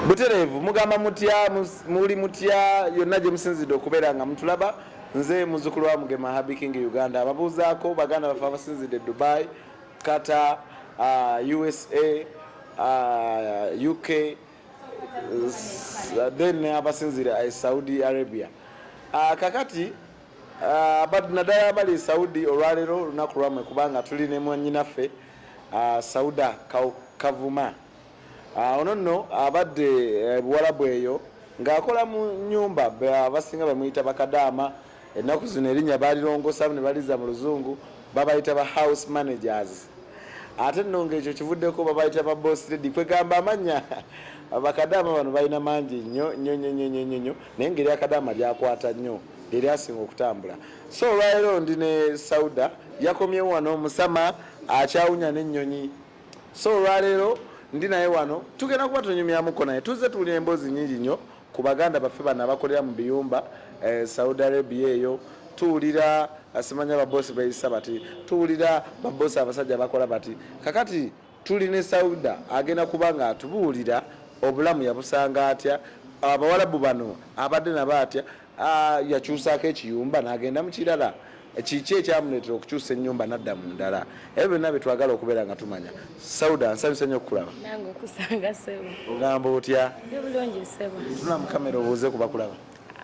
Butereevu mugamba mutya, muli mutya yonna gye musinzidde okubeera nga mutulaba. Nze muzzukulu wa Mugema Habi King Uganda ababuuzaako baganda baffe abasinzidde Dubai, Qatar, USA, UK, then abasinzira e Saudi Arabia. Kakati naddala abali e Saudi, olwaleero olunaku lwammwe kubanga tuli ne mwannyinaffe Sauda Kavuma. Ono nno abadde Buwalabu eyo ng'akola mu nnyumba, abasinga bamuyita bakadaama. Ennaku zino erinnya balirongosa ne baliza mu Luzungu, babayita ba house managers, ate nno ng'ekyo kivuddeko babayita ba boss lady. Kwegamba amannya bakadaama bano balina mangi nnyo nnyo nnyo nnyo nnyo nnyo, naye ngeri akadaama lyakwata nnyo lyeryasinga okutambula. So olwaleero ndi ne Sauda, yakomyewo wano musama akyawunya n'ennyonyi. So olwaleero ndi naye wano, tugenda kuba tunyumyamuko naye. Tuzze tulina emboozi nyingi nnyo ku baganda baffe bano abakolera mu biyumba Saudi Arabia eyo. Tuwulira simanya babosi beeyisa bati, tuwulira babosi abasajja bakola bati. Kakati tuli ne Sauda, agenda kuba nga atubuulira obulamu yabusanga atya, abawalabu bano abadde nabo atya, yakyusaako ekiyumba n'agenda mu kirala, kiki ekyamuleetera okukyusa ennyumba n'adda mu ndala. Ebyo byonna byetwagala okubeera nga tumanya. Sauda, nsanyuse nnyo okukulaba. Nange okusanga, ssebo. Ogamba otya? Ndi bulungi, ssebo. Tuna mu kamera obuuze ku bakulaba.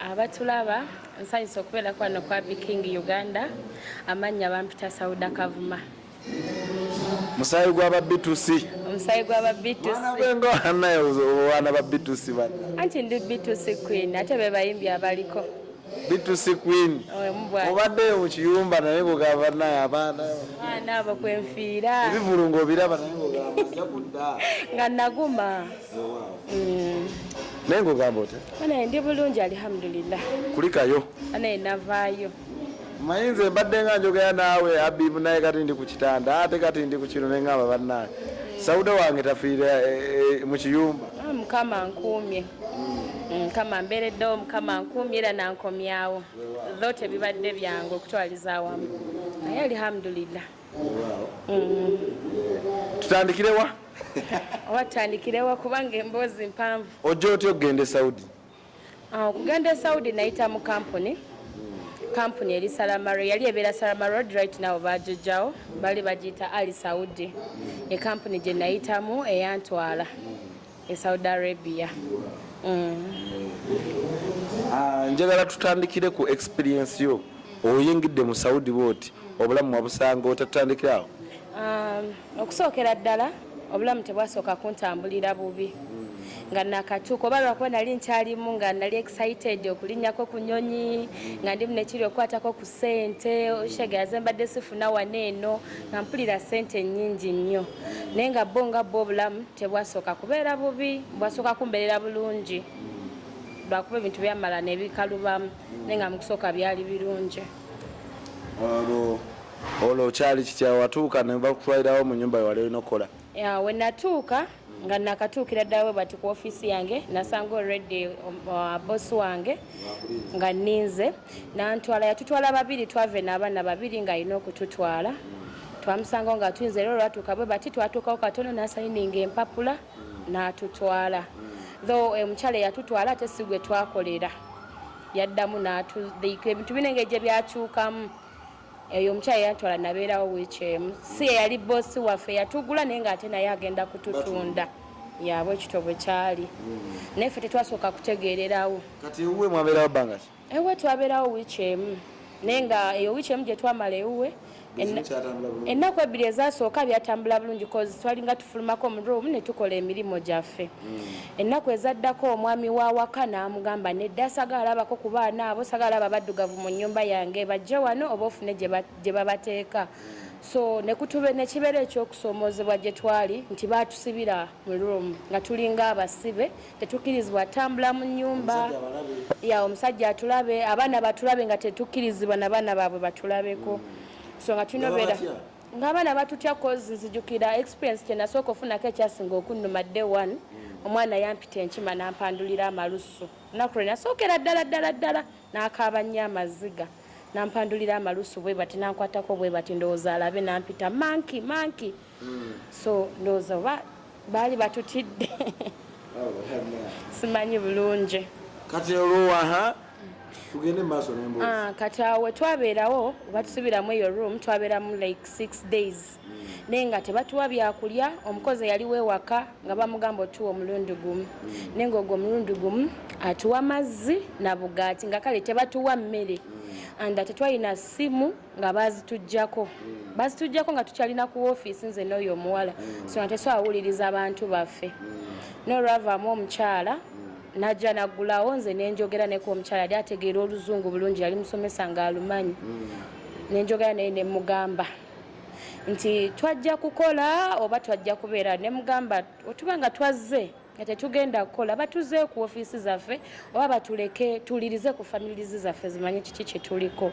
Abatulaba, nsanyusa okubeerako wano kwa King Uganda. Amannya bampita Sauda Kavuma. Musaayi gw'aba B2C. Omusaayi gw'aba B2C. Bwengo naye obaana ba B2C bana. Anti ndi B2C queen, ate be bayimbi abaliko. B2C queen. Obaddeyo mu kiyumba naye ng'ogamba naye abaana. Abaana abo kwenfiira. Ebivulu ng'obiraba naye ng'ogamba nja kudda. Nga naguma. Naye ng'ogamba otya? Naye ndi bulungi, alhamdulillah. Kulikayo. Naye navaayo. Manyi nze mbadde nga njogera naawe Abibu, naye kati ndi ku kitanda, ate kati ndi ku kino, neŋŋamba bannange Sauda wange tafiira mu kiyumba. Ah, Mukama nkuumye. Mukama mbeereddewo, Mukama nkuumye era nankomyawo, tho tebibadde byangu okutwaliza awamu, naye alhamdulillah. Tutandikirewa? Oba tutandikirewa, kubanga emboozi mpanvu. Ojja otya okugenda e Saudi? Ah, okugenda e Saudi nayita mu kampuni. Kampuni eri Salamaro, yali ebeera Salama Road, right now bagijjawo, bali bagiyita Ali Saudi. Ekampuni gye nayitamu eyantwala e Saudi Arabia. Ah, njagala tutandikire ku experience yo. Oyingidde mu Saudi bwoti, obulamu wabusanga otya? Tutandikire awo. Okusookera ddala obulamu tebwasooka kuntambulira bubi nga nakatuuka, oba lwakuba nali nkyalimu nga nali excited okulinnyako ku nyonyi, nga ndimu nekiri okukwatako ku ssente oshegera mbadde sifuna wano eno, nga mpulira ssente nnyingi nnyo. Naye nga bo nga bo obulamu tebwasooka kubeera bubi, bwasooka kumbeerera bulungi, lwakuba ebintu byamala nebikalubamu, naye nga mu kusooka byali birungi. Olwo kyali kitya? Watuuka ne bakutwalirawo mu nyumba wali olina okukola? Ya, we natuuka nga nakatuukira ddala bwe bati ku ofiisi yange, nasanga already bosi wange nga nninze, nantwala. Yatutwala babiri, twava n'abaana babiri ng'alina okututwala. Twamusangawo nga tuyinza, era olwatuuka bwe bati twatuukawo katono n'asayininga empapula n'atutwala. Though omukyala eyatutwala ate si gwe twakolera, yaddamu ebintu bino engeri gye byakyukamu. Eyo omukyala yantwala nabeerawo wiiki emu. Si eyali boosi waffe yatugula, naye ng'ate naye agenda kututunda yaabwe. Ekito bwe kyali, naye ffe tetwasooka kutegeererawo. Kati ewuwe mwabeerawo bbanga ki? Ewuwe twabeerawo wiiki emu, naye nga eyo wiiki emu gye twamala ewuwe, ennaku 2 ezasooka byatambula bulungi, cause twalinga tufulumako mu room ne tukola emirimu gyaffe. Ennaku ezaddako omwami wa waka n'amugamba, "Nedda, sagala alabako ku baana abo, sagala alaba baddugavu mu nnyumba yange, bajje wano oba ofune gye babateeka." So nekutube nekibeera ekyokusoomoozebwa gye twali nti baatusibira mu room nga tulinga abasibe, tetukkirizibwa tambula mu nnyumba ya omusajja atulabe, abaana batulabe, nga tetukkirizibwa nabaana baabwe batulabeko. So nga tulina obeera ng'abaana batutya, cause nzijukira experience kye nasooka ofunako ekyasinga okunnuma, day one omwana yampita enkima n'ampandulira amalusu. Olunaku lwe nasookera ddala ddala ddala n'akaaba nnyo amaziga, nampandulira amalusu bwe bati, nankwatako bwe bati, ndowooza alabe, nampita monkey, monkey. So ndowooza oba baali batutidde. Simanyi bulungi. Kati olwowaha tugende mumaaso n'emboozi. Ah, kati awo wetwabeerawo batusibiramu eyo room, twabeeramu like 6 days, naye nga tebatuwa byakulya. Omukozi eyaliwo ewaka nga bamugamba otuwa omulundi gumu, naye nga ogwo omulundi gumu atuwa mazzi na bugaati, nga kale tebatuwa mmere. And tetwalina simu, nga bazituggyako, bazituggyako nga tukyalina ku ofiisi, nze n'oyo omuwala. So nga tesobola wuliriza abantu baffe. N'olwavaamu omukyala najja naggulawo, nze nenjogera neko. Omukyala yali ategeera oluzungu bulungi, yali musomesa ng'alumanyi. Nenjogera naye nemugamba nti twajja kukola oba twajja kubeera. Nemugamba otuba nga twazze nga tetugenda kukola, batuzeeyo ku ofiisi zaffe oba batuleke tuwulirize ku families zaffe zimanye kiki kyetuliko.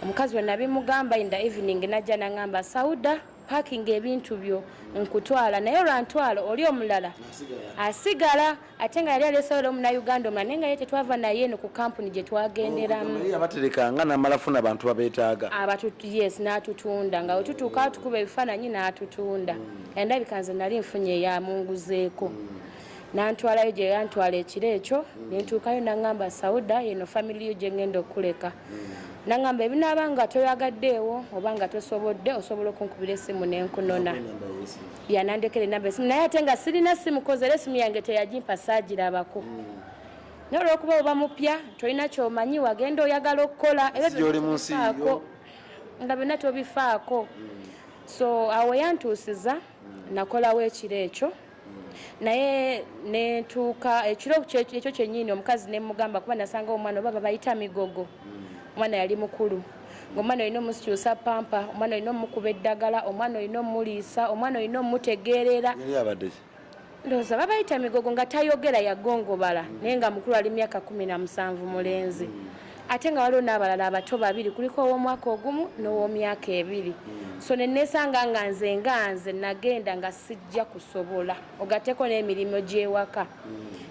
Omukazi we nabimugamba in the evening, najja naŋŋamba, "Sauda, packing ebintu byo, nkutwala." Naye olwantwala, oli omulala asigala, ate nga yali alesewo era omunauganda omulala, naye nga ye tetwava naye eno ku kampuni gye twagenderamu. Naye yabaterekanga namala funa abantu babeetaaga. Yes, n'atutunda nga wetutuuka tukuba ebifaananyi n'atutunda. Endabika nze nali nfunye eyamunguzeeko, nantwalayo gye yantwala ekiro ekyo. Nentuukayo, naŋŋamba, "Sauda, eno family yo gye ŋŋenda okukuleka." Naŋŋamba ebinaaba nga toyagaddeewo oba nga tosobodde, osobola okunkubira essimu nenkunona. Yanandekera enamba esimu, naye ate nga sirina simu koze, era esimu yange teyagimpa, saagirabako. Naye olwokuba oba mupya, tolina kyomanyi, wagenda oyagala okukola ebyo Si gy'oli mu nsi byonna yo. Nga byonna tobifaako. So awo yantuusiza, nakolawo ekiro ekyo, naye nentuuka ekiro ekyo kyennyini, omukazi nemugamba, kuba nasanga omwana oba babayita migogo, omwana yali mukulu, ngaomwana olina omusikyusa pamper, omwana olina omukuba eddagala, omwana olina omuliisa, omwana olina omutegeerera. Yali abadde ki? Ndowooza babayita migogo, nga tayogera, yagongobala, naye nga mukulu, ali myaka 17, mulenzi. Ate nga waliwo n'abalala abato babiri, kuliko ow'omwaka ogumu n'ow'omyaka 2. So nenesanga nga nze nagenda nga sijja kusobola, ogatteko n'emirimu gy'ewaka.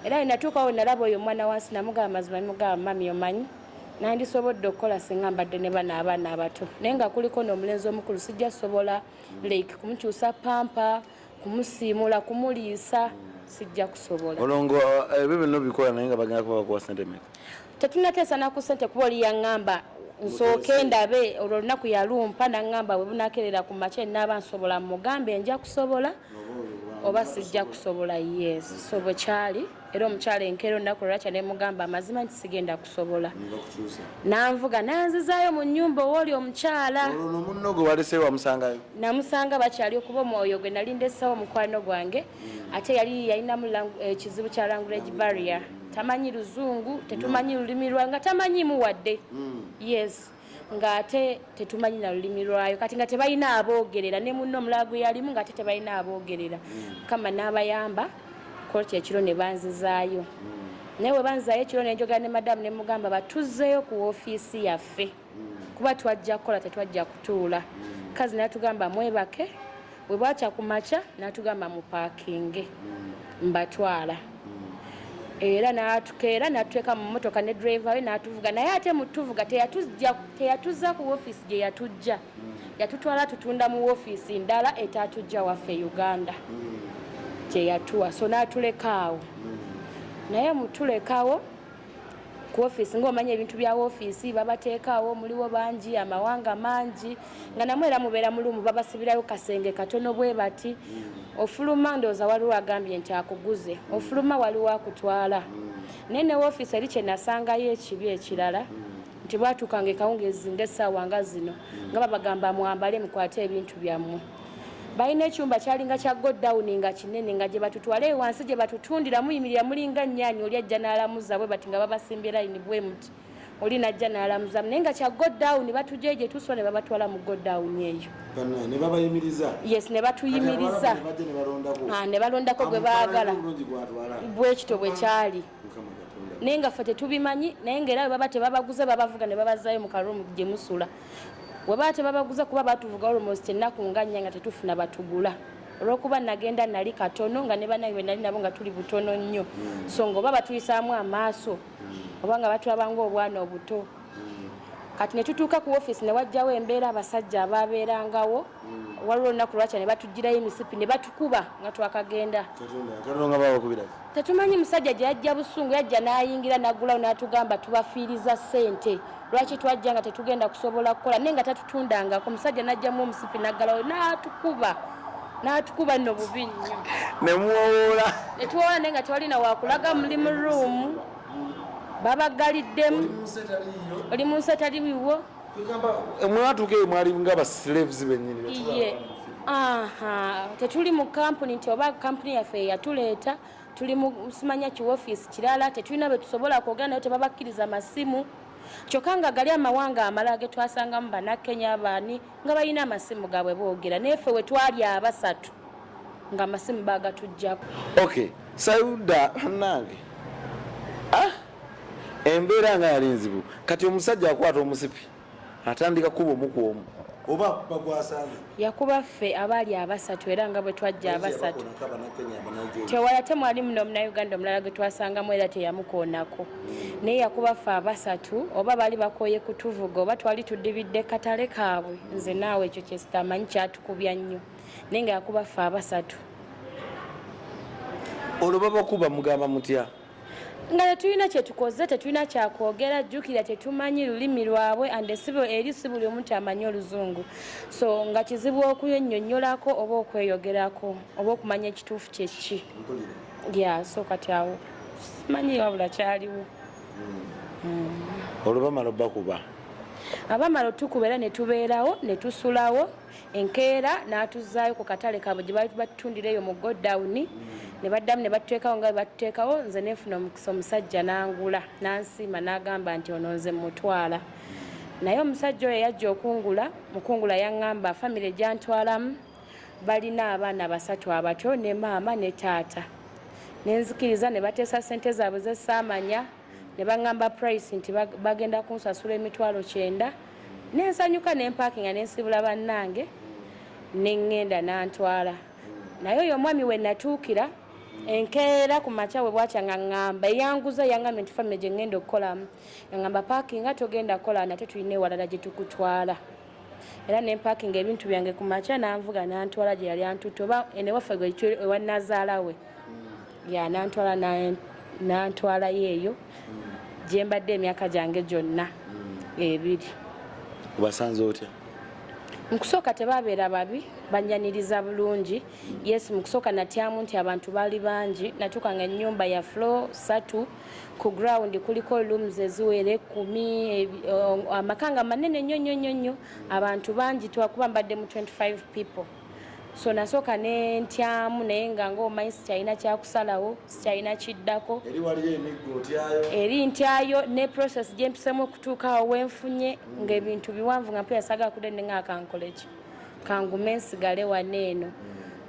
Era wenatuukawo nalaba oyo omwana wansi, namugamba mazima, namugamba, "Mami, omanyi nandisobodde okukola singa mbadde ne bano abaana abato, naye nga kuliko n'omulenzi omukulu, sijja sobola like kumukyusa pamper, kumusiimula, kumuliisa, sijja kusobola." Olwo ebyo byonna obikola, naye nga bagenda kuba bakuwa sente meka? Tetunateesa na ku sente, kuba oli yaŋŋamba nsooke ndabe. Olwo olunaku yalumpa, naŋŋamba bwe bunakerera ku makya enaaba nsobola, mugambe nja kusobola oba sijja kusobola. Yes, so bwe kyali. Era omukyala enkeera olunaku lwakya nemugamba amazima nti sigenda kusobola. Nanvuga nanzizaayo mu nnyumba owooli omukyala. Olwo nomunno gwe waleseewo wamusangayo? Namusanga bakyali, okuba omwoyo gwe nali ndesewo omukwano gwange, ate yali yalinamu ekizibu kya language barrier, tamanyi luzungu, tetumanyi lulimi lwayo, nga tamanyimu wadde. Yes, ng'ate tetumanyi na lulimi lwayo. Kati nga tebalina aboogerera, ne munno omulala gwe yalimu, ng'ate tebalina aboogerera. Mukama n'abayamba kolti ekiro ne banzizaayo. Naye bwe banzizaayo ekiro, nenjogera ne madamu, ne mugamba batuzzeeyo ku ofiisi yaffe, kuba twajja kukola, tetwajja kutuula. Kazi natugamba mwebake, bwe bwakya ku makya natugamba mupackinge, mbatwala. Era natukeera natuteeka mu motoka ne driver we natuvuga. Naye ate mutuvuga teyatuzza ku ofiisi gye yatujja, yatutwala tutunda mu ofiisi ndala etatujja waffe Uganda gye yatuwa. So natuleka awo, naye mutulekawo ku ofiisi, ngaomanya ebintu bya ofiisi, babateekaawo muliwo bangi, amawanga mangi, nga namwe era mubeera mulumu, babasibirayo kasenge katono bwe bati. Ofuluma, ndowooza waliwo agambye nti akuguze, ofuluma waliwo akutwala. Naye ne ofiisi eri kyenasangayo ekibi ekirala nti bwatuukanga ekawungeezi ngaessaawa nga zino, nga babagamba mwambale, mukwate ebintu byammwe. Balina ekyumba kyalinga kya godown nga kinene, nga gye batutwala eyo wansi gye batutundira, muyimirira mulinga nnyaanya. Oli ajja n'alamuza bwe bati, nga babasimbye layini bwe muti, oli najja n'alamuza, naye nga kya godown. Batujjayo gye tusula ne babatwala mu godown eyo. Ne babayimiriza? Yes, ne batuyimiriza. Bajja ne balondako? Ah, ne balondako gwe baagala. Obulungi gwatwala. Bwekito bwe kyali. Mukama Katonda. Naye nga ffe tetubimanyi. Naye ngaera bwe baba tebabaguze, babavuga ne babazaayo mu karumu gye musula. Bwe baba tebabaguze, kuba batuvuga almost ennaku nga 4 nga tetufuna batugula, olwokuba nagenda nali katono, nga ne bannange be nali nabo nga tuli butono nnyo. So nga oba batuyisaamu amaaso oba nga batulaba ngaobwana obuto. Kati ne tutuuka ku ofiisi, ne wajjawo embeera, abasajja ababeerangawo. Waliwo olunaku lwakya ne batugirayo emisipi ne batukuba nga twakagenda. Katono nga babakubira. Tetumanyi musajja gye yajja busungu, yajja n'ayingira n'aggulawo n'atugamba tubafiiriza ssente, lwaki twajja nga tetugenda kusobola kukola, naye nga tatutundangako. Omusajja n'ajjamu omusipi n'aggalawo n'atukuba, n'atukuba nno bubi nnyo. Ne muwowoola. Ne tuwowoola, naye nga tewalina wakulaga, muli mu ruumu babaggaliddemu, oli mu nsi etali wiwo. Mwatuuka eyo mwali nga ba slaves bennyini. Ye aha, tetuli mu kampuni nti oba kampuni yaffe eyatuleeta, tuli mu simanya kiwofiisi kirala, tetulina be tusobola kwogera naye, tebabakkiriza masimu. Kyokka nga gali amawanga amalala ge twasangamu, Bannakenya baani, nga balina amasimu gaabwe boogera, naye ffe we twali abasatu nga amasimu bagatuggyako. Okay, Sauda bannange, ah, embeera nga yali nzibu. Kati omusajja akwata omusipi atandika kuba omu ku omu oba bagwasanze? Yakuba ffe abaali abasatu, era nga bwe twajja abasatu. Tewala, temwali muno Omunauganda omulala gwe twasangamu, era teyamukoonako, naye yakuba ffe abasatu. Oba baali bakooye kutuvuga, oba twali tudibidde katale kaabwe, nze naawe ekyo kyesitamanyi. Kyatukubya nnyo, naye nga yakuba ffe abasatu. Olwo babakuba, mugamba mutya? Nga tetulina kyetukoze, tetulina kyakwogera. Jjukira tetumanyi lulimi lwabwe, and eri si buli omuntu amanyi Oluzungu, so nga kizibu okuyennyonnyolako oba okweyogerako oba okumanya ekituufu kyeki. Ya, so kati awo simanyi wabula kyaliwo. Olwo bamala obakuba? Abamala otukuba era ne tubeerawo ne tusulawo. Enkeera n'atuzaayo ku katale kaabwe gye baali batutundira eyo mu godown, ne baddamu ne batuteekawo nga bwe batuteekawo. Nze nenfuna omukisa, omusajja n'angula, n'ansiima, n'agamba nti ono nze mutwala. Naye omusajja oyo yajja okungula, mukungula yaŋŋamba famire gyantwalamu balina abaana basatu abato ne maama ne taata. Nenzikiriza, ne bateesa ssente zaabwe zesaamanya, ne baŋŋamba price nti bagenda kunsasula 90,000. Nensanyuka, nempakinga, nensibula bannange, neŋŋenda nantwala. Naye oyo omwami we natuukira enkeera ku makya we bwakya nga ŋŋamba eyanguza, yaŋŋambye nti famire gye ŋŋenda okukolamu, nga ŋŋamba paakinga, togenda kukola nate, tulina ewalala gye tukutwala. Era nempakinga ebintu byange ku makya, nanvuga nantwala gye yali antutte, oba enewaffe ewa nazaala we ya, nantwala nantwalayo eyo gye mbadde emyaka gyange gyonna 2. Obasanze otya? Mu kusooka tebabeera babi, banyaniriza bulungi. Yes, mu kusooka natyamu nti abantu baali bangi. Natuuka nga ennyumba ya floor 3, ku ground kuliko rooms eziwera 10, amaka nga manene nnyo nnyo nnyo nnyo, abantu bangi, twakuba mbadde mu 25 people. So nasooka ne ntyamu, naye nga ngaomanyi sikyalina kyakusalawo, sikyalina kiddako. Eri waliyo emiggo, otyayo? Eri ntyayo, ne process gyempisemu okutuuka awo wenfunye ng'ebintu biwanvu, nga mpulira saagala kudde, ne nga kankoleki, kangume nsigale wano eno.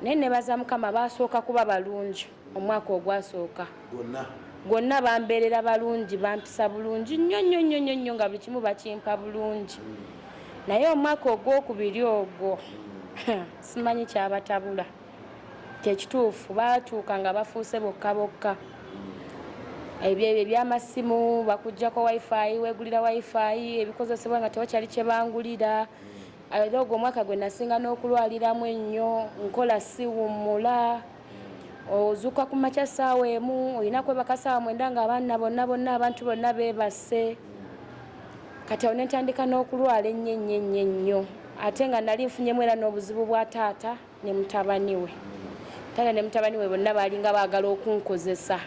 Naye nebaza Mukama, basooka kuba balungi omwaka ogwasooka. Gwonna? Gwonna bambeerera balungi, bampisa bulungi nnyo nnyo nnyo nnyo nnyo, nga buli kimu bakimpa bulungi. Naye omwaka ogwokubiri ogwo simanyi kyabatabula kyekituufu, baatuuka nga bafuuse bokka bokka. Ebyo ebyamasimu bakugjako WiFi, wegulira WiFi, ebikozesebwa nga tewakyali kyebangulira. Era ogwo omwaka gwe nasinga n'okulwaliramu ennyo. Nkola siwummula, ozuuka ku makya 1:00, olina kwebaka 9:00 nga abaana bonna bonna, abantu bonna beebase. Kati awo nentandika n'okulwala ennyo ennyo ennyo ennyo, ate nga nali nfunyemu era n'obuzibu bwa taata ne mutabani we. Taata ne mutabani we bonna baalinga baagala okunkozesa,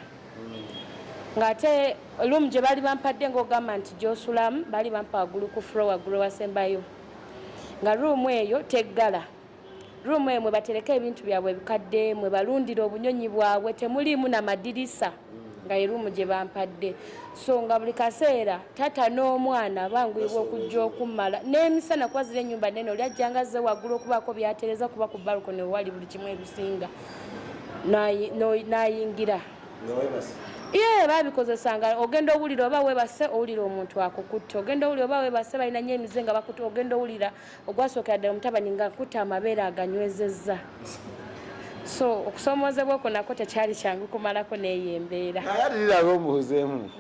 ng'ate room gye baali bampadde, ng'ogamba nti gy'osulamu, baali bampa waggulu ku floor, waggulu wasembayo, nga room eyo teggala. Room eyo mwe batereka ebintu byabwe ebikadde, mwe balundira obunyonyi bwabwe, temuliimu na madirisa, nga ye room gye bampadde. So nga buli kaseera taata n'omwana banguyibwa okujja okummala n'emisana, kuba ziri ennyumba nene, oli ajjanga azze waggulu okubaako byatereza, kuba ku balcony wali buli kimu ebisinga, n'ayingira. Nga webase? Ye babikozesanga. Ogenda owulira oba webase, owulira omuntu akukutte, ogenda owulira oba webase, balina nnyo emize nga bakutte. Ogenda owulira ogwasookera ddala omutabani nga akutte amabeere aganywezezza. So okusoomoozebwa okwo nakwo tekyali kyangu kumalako n'eyo embeera. Akati liraga ombuuzeemu.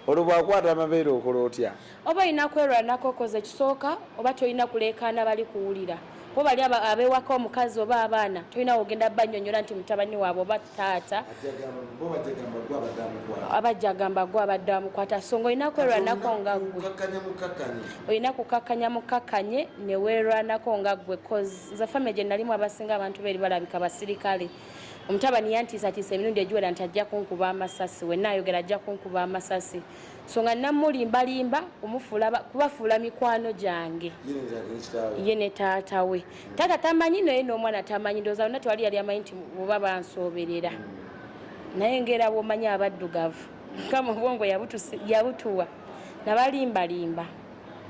Olwo bwakwata amabeere okola otya? Oba olina kwerwanako koze ekisooka, oba tolina kuleekaana bali kuwulira, kuba bali abewaka omukazi oba abaana tolina wogenda banyonyola nti mutabani waabwe oba taata abajja agamba gwe abadde amukwata. So nga olina kwerwanako nga ggwe, olina kukakkanya mukakkanye neweerwanako nga ggwe, cause nze family gye nalimu abasinga abantu beeri balabika basirikale. Omutabani yantiisatiisa emirundi egiwera nti ajja kunkuba amasasi, wenna ayogera ajja kunkuba amasasi. So nga namulimbalimba kubafuula mikwano gyange, ye ne taata we. Taata tamanyi, naye n'omwana tamanyi. Ndowooza lonna tewali yali amanyi nti bwoba bansooberera, naye ngaera bwomanyi abaddugavu kama obwongo yabutuwa, nabalimbalimba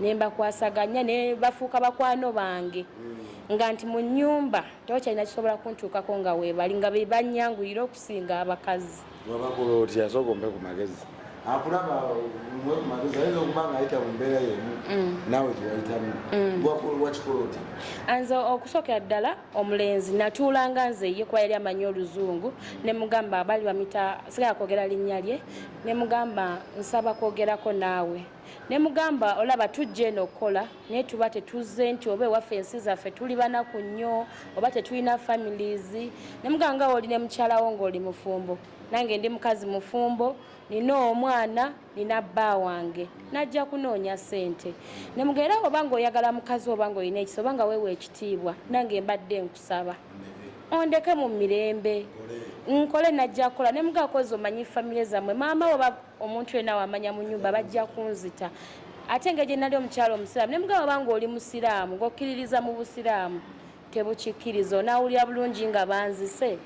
nembakwasaganya ne bafuuka bakwano bange, nga nti mu nnyumba tewakyalina kisobola kuntuukako nga weebali, nga be banyanguyira okusinga abakazi. Wabakola otya? Sooka ompe ku magezi. Akulaba muwe ku magezi, ayinza okuba nga ayita mu mbeera yemu naawe gyewayitamu. Wakikola otya? Nze okusookera ddala omulenzi natuulanga nze ye, kuba yali amanyi oluzungu, ne mugamba, bali bamita sigala kwogera linnya lye, ne mugamba nsaba kwogerako naawe. Ne mugamba olaba tujja eno okukola, naye tuba tetuzze nti oba ewaffe ensi zaffe tuli banaku nnyo oba tetulina families. Ne mugamba nga oli ne mukyalawo ng'oli mufumbo, nange ndi mukazi mufumbo, nina omwana, nina bba wange, najja kunoonya ssente. Ne mugamba era oba ng'oyagala mukazi oba ng'olina ekisa oba nga weewa ekitiibwa, nange mbadde nkusaba ondeke mu mirembe nkole, najja kukola. Ne mugamba kozi omanyi famire zammwe, maama oba omuntu yenna wamanya mu nyumba bajja kunzita. Ate engeri gye nali omukyalo omusiraamu, ne mugamba oba ng'oli musiraamu ng'okkiririza mu busiraamu tebukikkiriza, onaawulira bulungi nga banzise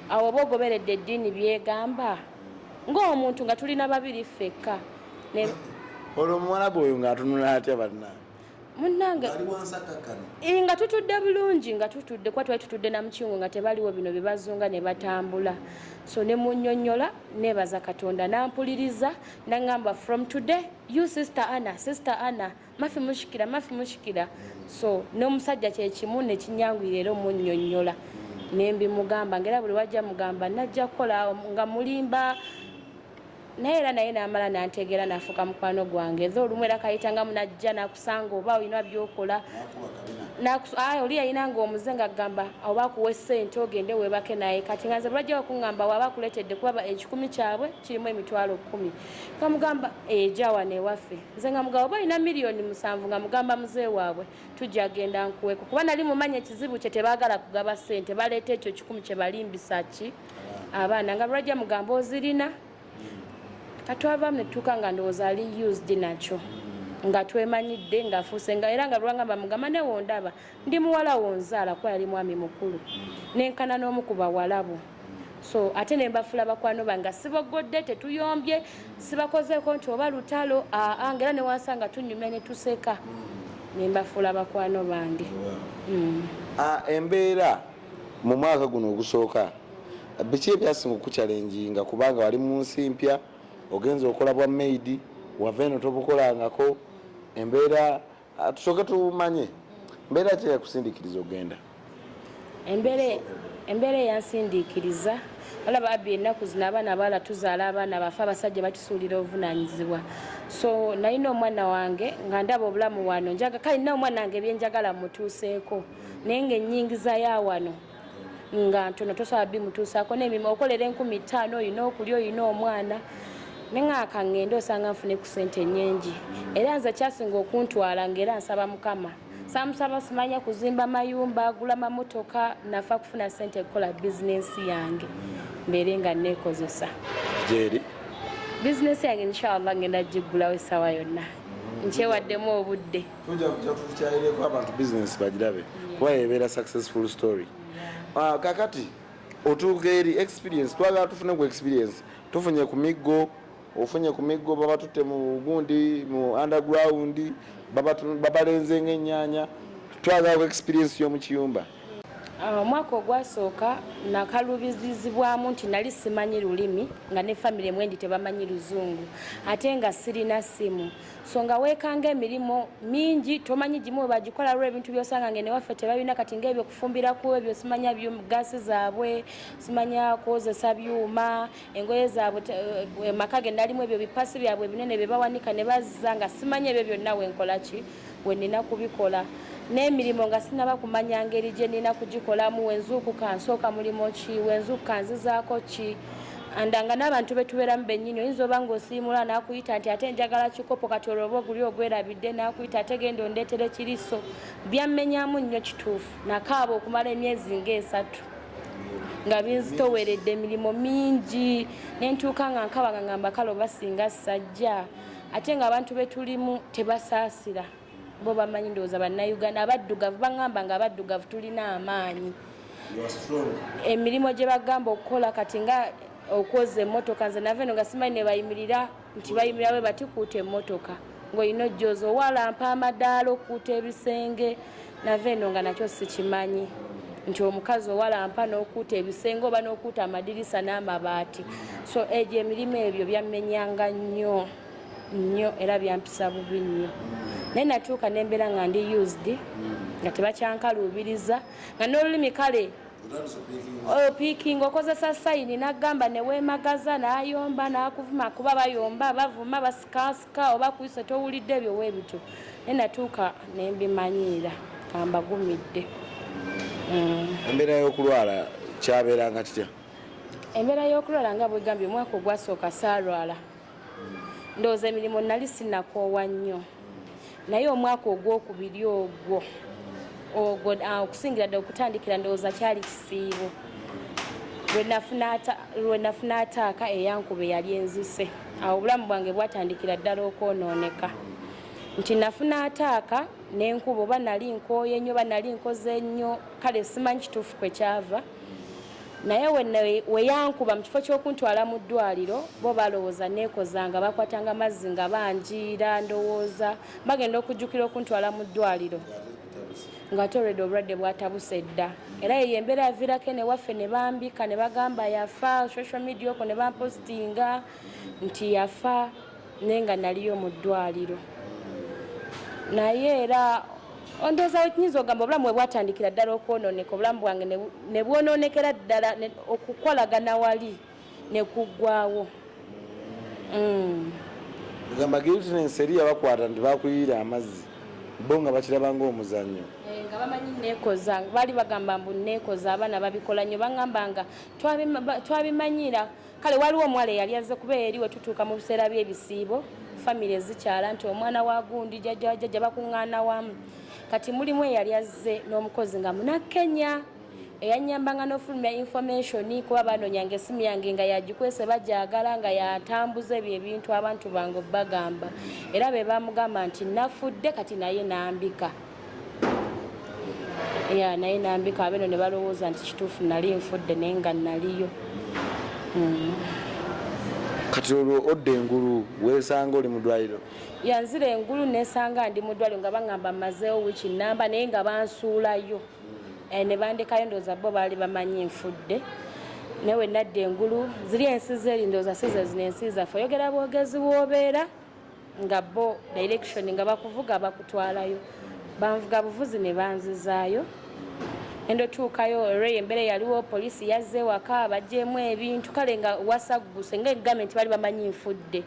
awo oba ogoberedde eddiini byegamba ng'omuntu nga tulina babiri ffekka. Olwo omuwalabu oyo ng'atunula atya banna? Munnange nga tutudde bulungi, nga tutudde kuba twali tutudde na mukingo nga tebaliwo bino bye bazunga ne batambula. So ne munnyonnyola, neebaza Katonda nampuliriza, naŋŋamba from today you sister Anna, sister Anna, mafi mushikira, mafi mushikira. So n'omusajja kyekimu nekinyanguyira era omunnyonnyola nembimugamba, ngaera buli wajja mugamba najja kukola nga mulimba, naye era naye namala nantegeera nafuuka mukwano gwange. Eza olumu era kayitangamu najja nakusanga oba olina byokola, oli yalina nga omuze nga agamba oba akuwa essente ogende weebake naye. Kati nga nze bulwajja okuŋŋamba waaba akuleetedde kuba 100 kyabwe kirimu 100,000, kamugamba eja wano ewaffe. Nze nga mugamba oba olina 7 miliyoni, nga mugamba muzeeyi waabwe tujja genda nkuweeko, kuba nali mumanyi ekizibu kye tebaagala kugaba ssente, baleeta ekyo 100 kye balimbisa ki abaana. Nga lwajja mugamba ozirina. Katwavaamu netutuuka nga ndowooza ali used nakyo, nga twemanyidde ngaafuuse nga era nga lwangamba mugamba newondaba ndi muwala wonzaala, kuba yali mwami mukulu nenkana n'omu ku bawalabu. So ate nembafuula bakwano bange, nga sibogodde, tetuyombye, sibakozeeko nti oba lutalo aa, nga era newansanga tunyumya ne tuseka, nembafuula bakwano bange. Embeera mu mwaka guno ogusooka, biki ebyasinga okuchallenginga? Kubanga wali mu nsi mpya, ogenza okola bwa maid, wava eno tobukolangako. Embeera, tusooke tumanye mbeera ki eyakusindikiriza ogenda? Embeera eyansindiikiriza, olaba abi ennaku zino abaana abawala tuzaala abaana bafe, abasajja batusuulira obuvunaanyizibwa. So nalina omwana wange nga ndaba obulamu wano njaga, kale nina omwana wange ebyenjagala mutuuseeko, naye nga ennyingiza ya wano nga ntono, tosobola bimutuusaako n'emirimu okolera 5,000, olina okulya, olina omwana. Neŋŋaaka ŋŋende osanga nfune ku ssente nnyingi. Era nze kyasinga okuntwala ng'era nsaba Mukama, samusaba simanya kuzimba mayumba, gula mamotoka, nafa kufuna ssente kukola bizinensi yange mbeere nga neekozesa. Gyeri? Bizinensi yange inshallah ngenda giggulawo essaawa yonna, nkyewaddemu obudde. Tujja kujja tukyayireko abantu bizinesi bagirabe, kuba yebeera successful story. Kakati otuuka eri experience, twagala tufune ku experience. Tufunye ku miggo, ofunye ku miggo, babatutte mu gundi mu underground, babalenze ng'ennyanya. Twagala ku experience y'omu kiyumba. Omwaka ogwasooka nakaluubirizibwamu nti nali simanyi lulimi, nga ne famire mwendi tebamanyi Luzungu, ate nga sirina simu. So nga weekanga emirimu mingi tomanyi gimu we bagikola, lwa ebintu byosanga nga newaffe tebabina. Kati ngaebyo kufumbiraku, ebyo simanya gaasi zaabwe, simanya kwozesa byuma, engoye zaabwe, maka ge nalimu ebyo bipasi byabwe ebinene bye bawanika ne bazza, nga simanya ebyo byonna wenkola ki, we nina kubikola. N'emirimu nga sinaba kumanya ngeri gye nina kugikolamu, wenzuukuka nsooka mulimu ki, wenzuukuka nzizaako ki. Andanga n'abantu betubeeramu bennyini, oyinza oba ng'osiimula n'akuyita nti ate njagala kikopo, kati olwo oba oguli ogwerabidde, n'akuyita ate genda ondeetere kiriso. Byammenyamu nnyo kituufu, nakaaba okumala emyezi ng'esatu nga binzitoweredde, emirimu mingi, nentuuka nga nkaba nga ngamba kale oba singa sajja. Ate nga abantu betulimu tebasaasira, bo bamanyi ndowooza Bannayuganda abaddugavu baŋŋamba nga abaddugavu tulina amaanyi. Emirimu gye bagamba okukola kati nga okwoza emmotoka, nze nava eno nga simanyi ne bayimirira nti bayimirira bwe batikuuta emmotoka ng'olina ojjoza owalampa amadaala, okukuuta ebisenge. Nava eno nga nakyo sikimanyi nti omukazi owalampa n'okuuta ebisenge oba n'okuuta amadirisa n'amabaati. So egyo emirimu ebyo byammenyanga nnyo nnyo era byampisa bubi nnyo, naye natuuka nembeera nga ndi used, nga tebakyankaluubiriza, nga n'olulimi kale opiikinga, okozesa sign. Nagamba neweemagaza n'ayomba n'akuvuma, kuba bayomba, bavuma, basikasika oba kuyisa towulidde ebyo weebityo, naye natuuka nembimanyiira kambagumidde. Embeera y'okulwala kyabeeranga kitya? Embeera y'okulwala, nga bwegambye, omwaka ogwasooka saalwala. Ndowooza emirimu nali sinakoowa nnyo, naye omwaka ogwokubiri ogwo okusingira ddala okutandikira ndowooza kyali kisiibo lwe nafuna attack eyankuba eyali enzise. Awo obulamu bwange bwatandikira ddala okwonooneka, nti nafuna attack n'enkuba, oba nali nkooye nnyo oba nali nkoze nnyo, kale simanyi kituufu kwe kyava. Naye weyankuba, mu kifo ky'okuntwala mu ddwaliro, bo balowooza neekozanga, bakwatanga amazzi nga banjiira. Ndowooza bagenda okujjukira okuntwala mu ddwaliro nga ate olwedde obulwadde bwatabuse dda. Era yeyo embeera yaviirako ene waffe ne bambika ne bagamba yafa, social media okwo ne bampositinga nti yafa, naye nga naliyo mu ddwaliro. Naye era ondowooza nyinza ogamba obulamu bwe bwatandikira ddala okwonooneka, obulamu bwange ne bwonoonekera ddala, okukolagana wali ne kuggwawo. Gamba guiltiness eri yabakwata nti bakuyiira amazzi, bo nga bakiraba ng'omuzannyo. Eh, nga bamanyi neekoza, baali bagamba mbu neekoza, abaana babikola nnyo. Baŋŋamba nga twabimanyira. Kale waliwo omuwala eyali azze, kuba eri we tutuuka mu biseera by'ebisiibo famire zikyala nti omwana wa gundi, jjajja wa jjajja, bakuŋŋaana wamu. Kati mulimu eyali azze n'omukozi nga Munakenya eyanyambanga n'ofulumya information, kuba banoonyanga essimu yange nga yagikwese, bagyagala, nga yatambuza ebyo ebintu abantu bange bagamba. Era be bamugamba nti nafudde, kati naye nambika ya naye nambika abeno ne balowooza nti kituufu nali nfudde, naye nga naliyo. Kati olwo odda engulu weesanga oli mu ddwaliro? Yanzira engulu nesanga ndi mu ddwaliro, nga baŋŋamba mmazeewo wiiki namba, naye nga bansuulayo. Eh, ne bandekayo, ndowooza bo baali bamanyi nfudde. Naye we nadda engulu, ziri ensi zeeri ndowooza si ze zino ensi zaffe, oyogera bwogezi w'obeera nga bo direction nga bakuvuga bakutwalayo. Banvuga buvuzi ne banzizaayo. Endotuukayo olweyo embeera yaliwo, poliisi yazze ewaka bagyemu ebintu, kale nga wasagguse nga egambye nti baali bamanyi nfudde.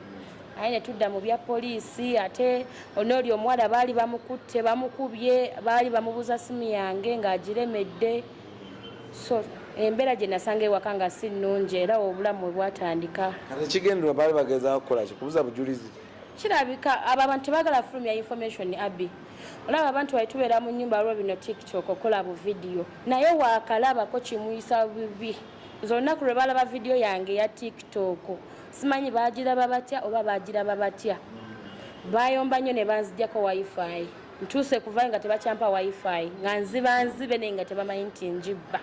Aye ne tudda mu bya poliisi, ate onooli omuwala baali bamukutte, bamukubye, baali bamubuuza simu yange ng'agiremedde. So embeera gye nasanga ewaka nga si nnungi, era obulamu bwe bwatandika. Kati ekigendererwa baali bagezaako kukola ki? Kubuza bujulizi? Kirabika abo abantu tebagala fulumya information. Abi olaba abantu bali tubeera mu nyumba, waliwo bino TikTok, okola bu vidiyo, naye waakalabako kimuyisa bubi. Nze olunaku lwe balaba vidiyo yange eya TikTok, simanyi bagiraba batya oba bagiraba batya, bayomba nnyo ne banzijjako WiFi. Ntuuse kuvayo nga tebakyampa WiFi, nga nziba nzibe, naye nga tebamanyi nti njibba.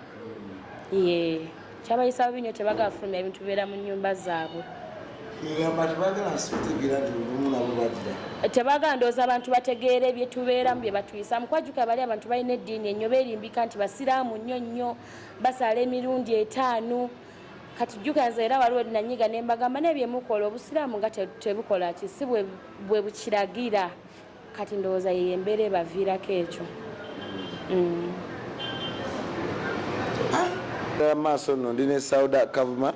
Ye kyabayisa bubi nnyo, tebagala fulumya ebintu bibeera mu nyumba zaabwe. Kugamba tebagala nsi kutegeera nti olumu nabo bagira. Tebagala ndowooza abantu bategeere bye tubeeramu, bye batuyisaamu. Kwajjuka bali abantu balina eddiini ennyo, beerimbika nti basiraamu nnyo nnyo, basaala emirundi 5. Kati jjuka nze era waliwo nanyiga ne mbagamba, naye bye mukola obusiraamu nga tebukola ki, si bwe bukiragira. Kati ndowooza yeyo embeera ebaviirako ekyo. Maaso nno ndi ne Sauda Kavuma.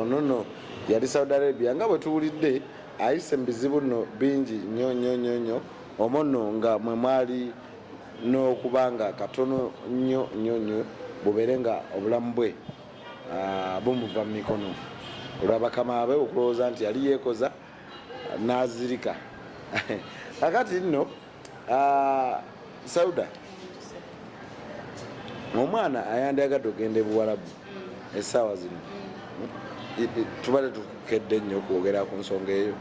Ono nno yali Saudi Arabia, nga bwe tuwulidde ayise mu bizibu nno bingi nnyo nnyo nnyo nnyo. Omwo nno nga mwe mwali n'okuba nga katono nnyo nnyo nnyo bubeere nga obulamu bwe bumuva mu mikono olwabakama be okulowooza nti yali yeekoza n'azirika. Kakati nno, Sauda, omwana ayandyagadde ogenda ebuwalabu essaawa zino, tubadde tukedde nnyo okwogera ku nsonga eyo.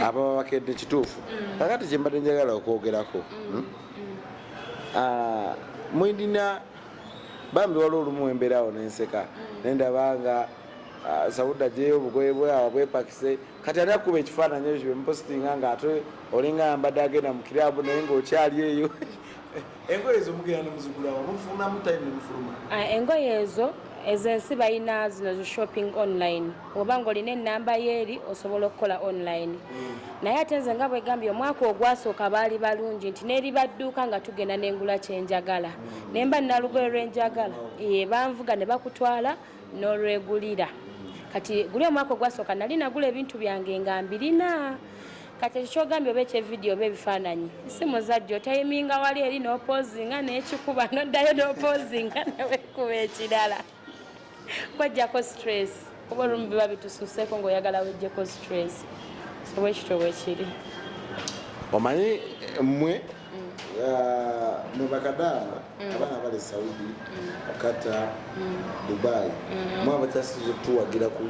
Ababa bakedde kituufu. Kakati kyembadde njagala okwogerako, mwindina bambi, waliwo olumu embeerawo nenseka nendaba nga Sauda gyeyo obugoye bwe awo bwepakise. Kati ani akuba ekifaananyi ekyo byemupositinga nga ate olinga ayambadde agenda mu kirabu, naye ng'okyali eyo? Engoye ezo mugenda nemuzigulawo, mufunamu time nemufuluma? Engoye ezo ezensi balina zino zi shopping online, oba ng'olina enamba yeeri osobola okukola online. Naye ate nze nga bwegambye, omwaka ogwasooka baali balungi nti n'eribadduuka nga tugenda n'engula kyenjagala, nemba nnalugoye lwenjagala, ye banvuga ne bakutwala n'olwegulira. Kati guli omwaka ogwasooka nali nagula ebintu byange nga mbirina. Kati ekyo kyogambye oba ekyevidiyo oba ebifaananyi, si muzajja otayiminga wali eri n'opozinga n'ekikuba, noddayo n'opozinga newekuba ekirala, kwajjako stress, kuba olumu biba bitususeeko ng'oyagala wejjeko stress. So bwekityo bwekiri. Omanyi mmwe mwe bakadaama, abaana bali Saudi, Qatar, Dubai, mwe abakyasiza otuwagira ku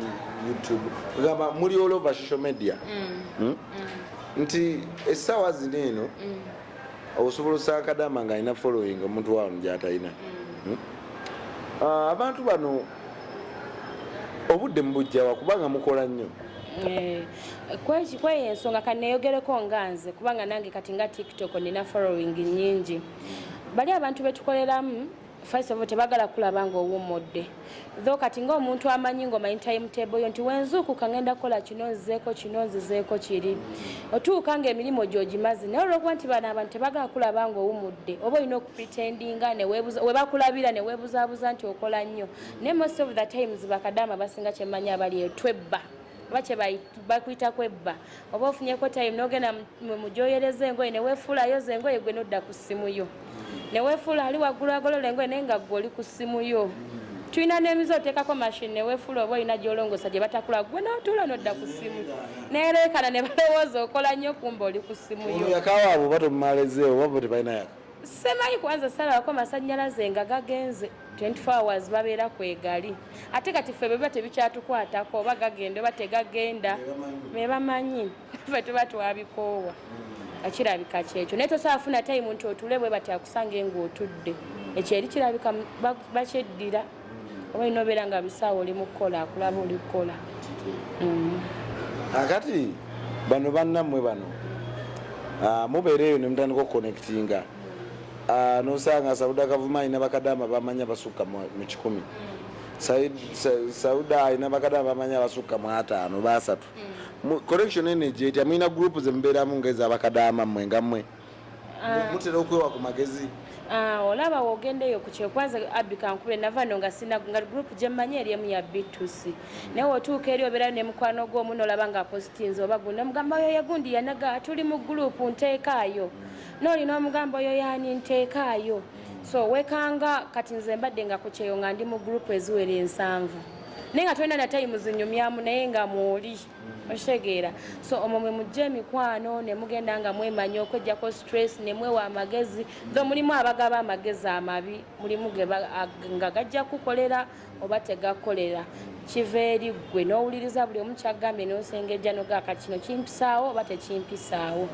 YouTube, kugamba muli all over social media. Nti essaawa zino eno osobola osanga kadaama nga alina following omuntu wano gyatalina. Abantu bano obudde mubujjawa, kubanga mukola nnyo? Kweyo ensonga kaneeyogereko nga nze, kubanga nange kati nga TikTok nina following nnyingi. Bali abantu betukoleramu, first of all, tebagala kulaba ng'owummudde, though kati ng'omuntu amanyi ng'omanyi timetable yo nti wenzuukuka ngenda kukola kino, nzizeeko kino, nzizeeko kiri, otuuka ng'emirimu gy'ogimaze. Naye olwokuba nti bano abantu tebagala kulaba ng'owummudde, oba olina okupretendinga we bakulabira ne weebuzaabuza nti okola nnyo. Naye most of the times bakadaama basinga kyemmanyi abali eyo twebba, oba bakuyita kwebba, oba ofunyeko time n'ogenda mugyoyereza engoye ne weefuulayo ze engoye, gwe nodda ku ssimu yo ne weefuula ali waggulu agolola engoye, naye nga gwe oli ku ssimu yo. Tulina n'emize, oteekako mashini ne weefuula oba olina gy'olongosa gye batakula, gwe n'otuula n'odda ku ssimu neereekana ne balowooza okola nnyo, kumba oli ku ssimu yo. Yakawaabwe oba tomumalezeewo, oba bo tebalina yaka? Semanyi, kwanza salabako amasannyalaze nga gagenze. 24 hours babeera kwegali. Ate kati ffe bwe biba tebikyatukwatako, oba gagenda oba tegagenda, be bamanyi, ffe tuba twabikoowa. Akirabika kyekyo, naye tosobola funa time nti otule bwe bati akusange ng'otudde. Ekyo eri kirabika bakyeddira, oba olina obeera nga bisaawa oli mu kukola, akulaba oli kukola. Akati bano bannammwe bano, mubeera eyo ne mutandika okuconnectinga, nosanga Sauda Kavuma alina bakadaama bamanya basukka mu 100, Sauda alina bakadaama bamanya basukka mu 50, 30. Connection energy etya? Mulina group zemubeeramu ngaezabakadaama mmwe nga mmwe mutera okwewa ku magezi? Olaba wogenda eyo ku kyekwanza abi kankube nava no nga sina nga group gye mmanyi eri emu ya B2C, naye wotuuka eri obeerayo ne mukwano gw'omu nolaba nga apositinze oba gundi, omugamba oyo yegundi yanaga tuli mu group nteekaayo, nooli n'omugamba oyo yaani nteekaayo. So wekanga kati nze mbadde nga ku kyeyo nga ndi mu group eziwera 70, naye nga tolina na time zinyumyamu, naye nga mwoli okitegeera. So omwo mwe mujja emikwano ne mugenda nga mwemanya okwejjako stress ne mwewa amagezi, tho mulimu abagaba amagezi amabi, mulimu nga gajja kukolera oba tegakolera, kiva eri ggwe n'owuliriza buli omu kyagambye n'osengejja nogaa kino kimpisaawo oba tekimpisaawo.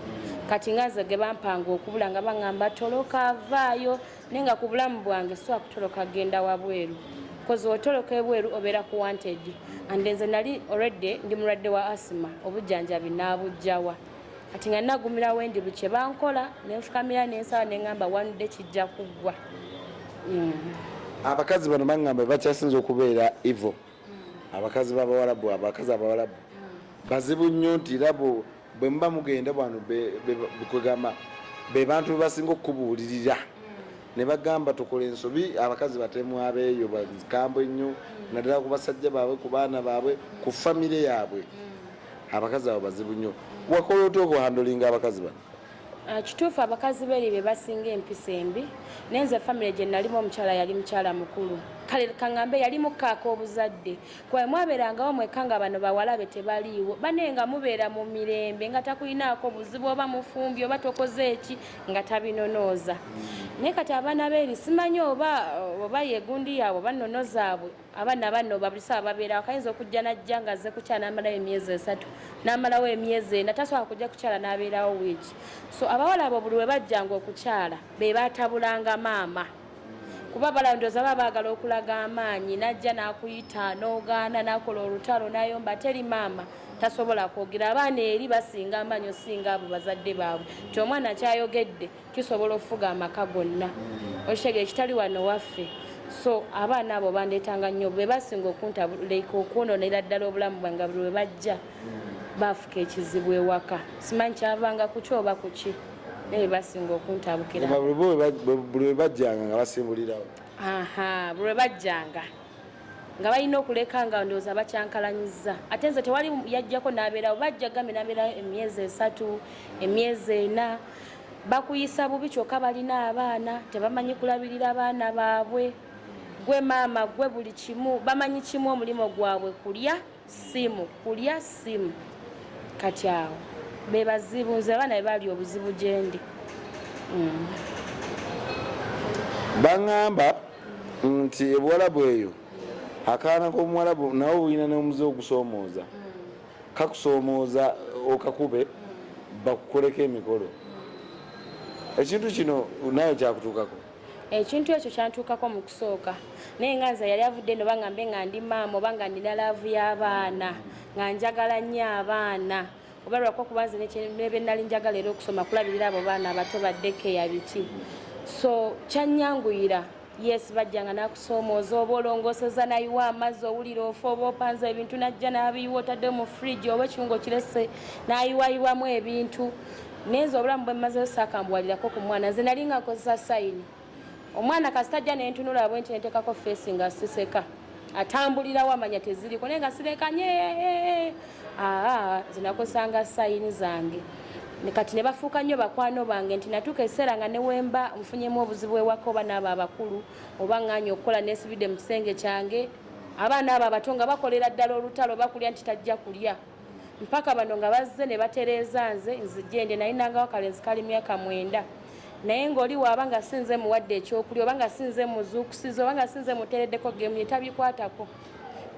Kati nga nze ge bampanga okubula nga baŋŋamba toloka, vaayo, naye nga ku bulamu bwange sobola kutoloka genda wabweru. Cause otoloka ebweru obeera ku wanted, and nze nali already ndi mulwadde wa asthma, obujjanjabi naabujjawa. Kati nga nagumira wendi buli kye bankola, nenfukamira nensaba, neŋŋamba one day kijja kuggwa. Abakazi bano baŋŋamba bakyasinza okubeera evil. Abakazi b'abawalabu, abakazi abawalabu bazibu nnyo, nti era bwe muba mugenda bwano kwegamba be bantu be basinga okukubuulirira ne bagamba tukola ensobi. Abakazi batemu abeeyo bakambwe nnyo, naddala ku basajja baabwe, ku baana baabwe, ku famire yaabwe. Abakazi abo bazibu nnyo. Wakola otya okuhandlinga abakazi bano? Ah, kituufu, abakazi beri be basinga empisa embi, naye nze famire gye nalimu omukyala yali mukyala mukulu, kale kaŋŋambe yali mukaaka obuzadde, kuba mwabeerangawo mwekka nga bano bawala be tebaliiwo, banaye nga mubeera mu mirembe, nga takulinaako buzibu, oba mufumbi oba tokoze eki, nga tabinonooza. Naye kati abaana beeri simanyi oba yegundi yaabwe oba nnono zaabwe. Abaana bano buli ssaawa babeerawo. Kayinza okujja najja nga azze kukyala, n'amalawo emyezi 3, n'amalawo emyezi 4, tasobola kujja kukyala n'abeerawo wiiki. So abawala abo buli lwe bajjanga okukyala be batabulanga maama, kuba balondooza baba baagala okulaga amaanyi. Najja n'akuyita n'ogaana, n'akola olutalo n'ayomba, teri maama tasobola kwogera. Abaana eri basinga amaanyi osinga abo bazadde baabwe, nti omwana kyayogedde kisobola okufuga amaka gonna, okitegeera, ekitali wano waffe. So abaana abo bandeetanga nnyo, be basinga okuntabuleka, okwononera ddala obulamu bwange. Buli lwe bajja bafuka ekizibu ewaka, simanyi kyavanga kuki oba kuki, naye be basinga okuntabukira. Ngamba buli lwe bajjanga nga basimbulirawo. Aha, buli lwe bajjanga nga balina okuleka nga ndowooza bakyankalanyiza. Ate nze tewali yajjako n'abeerawo, bajja gambe n'abeerawo emyezi 3, emyezi 4, bakuyisa bubi, kyokka balina abaana, tebamanyi kulabirira baana baabwe. Gwe maama, gwe buli kimu, bamanyi kimu, omulimu gwabwe kulya simu, kulya simu. Kati awo be bazibu, nze abaana be baali obuzibu gyendi. Baŋŋamba nti ebuwalabu eyo akaana k'omuwalabu nawe bulina n'omuze ogusoomooza, kakusoomooza okakube bakukoleko emikolo. Ekintu kino nawe kyakutuukako? Ekintu ekyo kyantuukako mu kusooka, naye nga nze yali avudde eno, bangambe nga ndi maama oba nga nina love y'abaana, nga njagala nnyo abaana, oba lwakuba kuba nze nebe nali njagala era okusoma kulabirira abo baana abato baddekeya biki, so kyanyanguyira. Yes, bajjanga nakusoomooza, oba olongooseza nayiwa amazzi, owulira ofa, oba opanza ebintu najja n'abiyiwa, otadde mu fridge oba ekirungo kirese n'ayiwayiwamu ebintu. Naye nze obulamu bwe mmazeyo saakambuwalirako ku mwana. Nze nali nga nkozesa sign. Omwana kasita ajja nentunula bwe nti, nenteekako face nga siseka, atambulirawo amanya teziriko, naye nga sirekanye. Aa, nze nakozesanga sign zange. Kati ne bafuuka nnyo bakwano bange, nti natuuka ekiseera nga newemba nfunyemu obuzibu ewaka oba n'abo abakulu oba ŋŋaanya okukola, nesibidde mu kisenge kyange, abaana abo abato nga bakolera ddala olutalo, bakulya nti tajja kulya mpaka bano nga bazze ne batereeza. Nze nzijje nde nalinangawo akalenzi kali myaka 9, naye ng'oli waaba nga sinze muwadde ekyokulya, oba nga sinze muzuukusiza, oba nga sinze muteereddeko gemu ye, tabikwatako,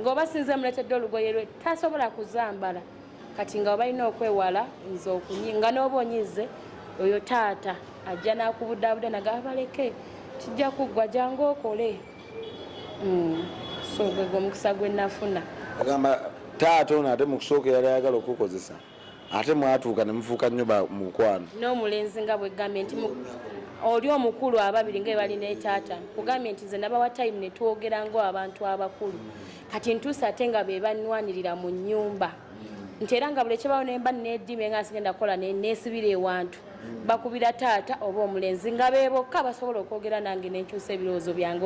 ng'oba sinze muleetedde olugoye lwe, tasobola kuzambala. Kati nga balina okwewala nze nga n'oba onyize, oyo taata ajja n'akubudaabuda naga baleke, kijja kuggwa, jangu okole. So gwegwe omukisa gwe nafuna. Agamba taata ono ate mu kusooka yali ayagala okukozesa, ate mwatuuka ne mufuuka nnyo mukwano. N'omulenzi nga bwegambye nti oli omukulu, ababiri nga bali ne taata, kugambye nti nze nabawa time ne twogera ng'abantu abakulu. Kati ntuuse ate nga be bannwanirira mu nnyumba, nti era nga buli ekibawo nemba neddiime nga nsigenda kukola, neesibira ewantu, bakubira taata oba omulenzi, nga be bokka basobola okwogera nange nenkyusa ebirowoozo byange.